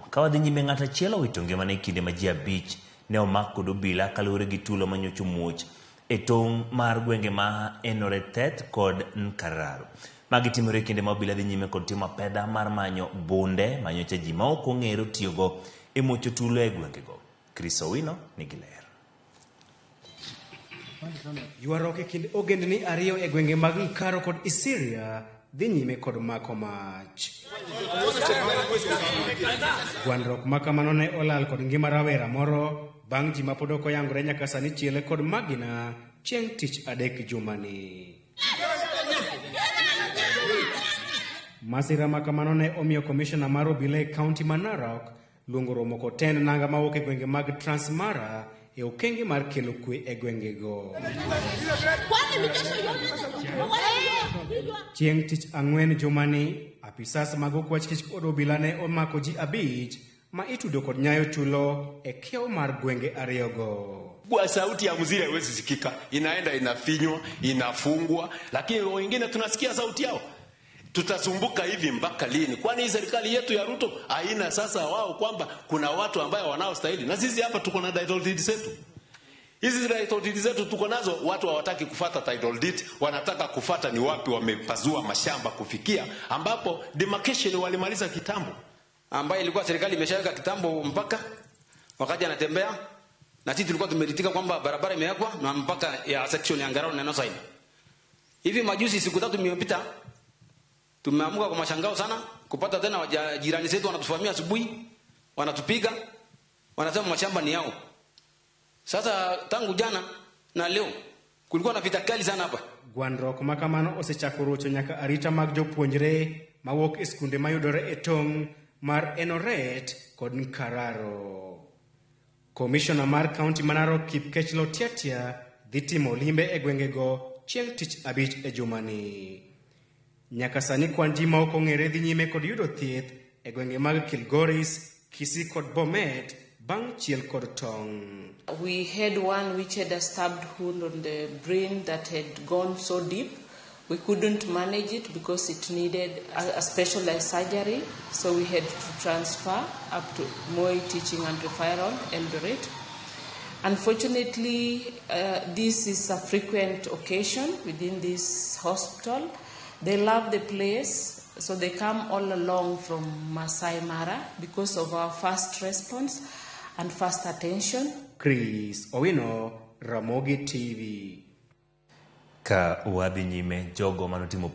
Ka wadhi nyime ng'ato achiel owito ngimane e kinde ma ji abich ne omak kod obila kaluwore gi tulo manyocha omuoch e tong' mar gwenge ma Enorethet kod Nkararo. Magi timore e kinde ma obila dhi nyime kod timo apedha mar manyo bunde manyocha ji ma ok ong'ere otiyogo e muocho tulo e gwengego. Chris Owino nigi ler. Ywaruok e kind ogendni ariyo e gwenge mag Nkaro kod Isiria dhi nyime kod mako mach. Gwandruok ma kamano ne olal kod ngima rawera moro bang' ji ma pod ok oyangore nyaka sani chiele kod magina chieng' tich adek jumani. Masira ma kamano ne omiyo komishona mar obila e kaunti ma Narok luongo romo kod tend nanga mawuok e gwenge mag Transmara e okenge mar kelo kwe e gwengego. Chieng' tich ang'wen jumani, apisas mag okwach kich kod obila ne omako ji abich ma itudo kod nyayo tulo e kiewo mar gwenge ariyogo. Kwa sauti ya mziri haiwezi sikika, inaenda inafinywa, inafungwa, lakini wengine tunasikia sauti yao. Tutasumbuka hivi mpaka lini? Kwani hii serikali yetu ya Ruto haina sasa wao kwamba kuna watu ambayo wanaostahili? Na sisi hapa tuko na title deed zetu. Hizi title deed zetu tuko nazo, watu hawataki kufata title deed, wanataka kufata ni wapi wamepazua mashamba kufikia, ambapo demarcation walimaliza kitambo, ambayo ilikuwa serikali imeshaweka kitambo mpaka wakati anatembea, na sisi tulikuwa tumeritika kwamba barabara imewekwa na mpaka ya section ya Ngararo na North Side. Hivi majuzi siku tatu imepita, tumeamka kwa mashangao sana kupata tena jirani zetu wanatuvamia asubuhi, wanatupiga, wanasema mashamba ni yao. Sasa tangu jana na leo kulikuwa na vita kali sana hapa. Gwandruok ma kamano osechako rocho nyaka arita mag jopuonjre mawuok e skunde mayudore e tong' mar Enoret kod Nkararo. Komishona mar kaunti ma Narok Kipkech Lotiatia dhi timo limbe e gwengego chieng' tich abich e jumani. Nyaka sani kwan ji ma ok ong'ere dhi nyime kod yudo thieth e gwenge mag Kilgoris, Kisii kod Bomet bang' chiel kod tong'. We had one which had a stabbed wound on the brain that had gone so deep. We couldn't manage it because it needed a specialized surgery, so we had to transfer up to Moi Teaching and Referral, Eldoret. Unfortunately, this is a frequent occasion within this hospital. They love the place, so they come all along from Masai Mara because of our fast response and fast attention. Chris Owino, Ramogi TV. Ka wadhi nyime, jogo manotimo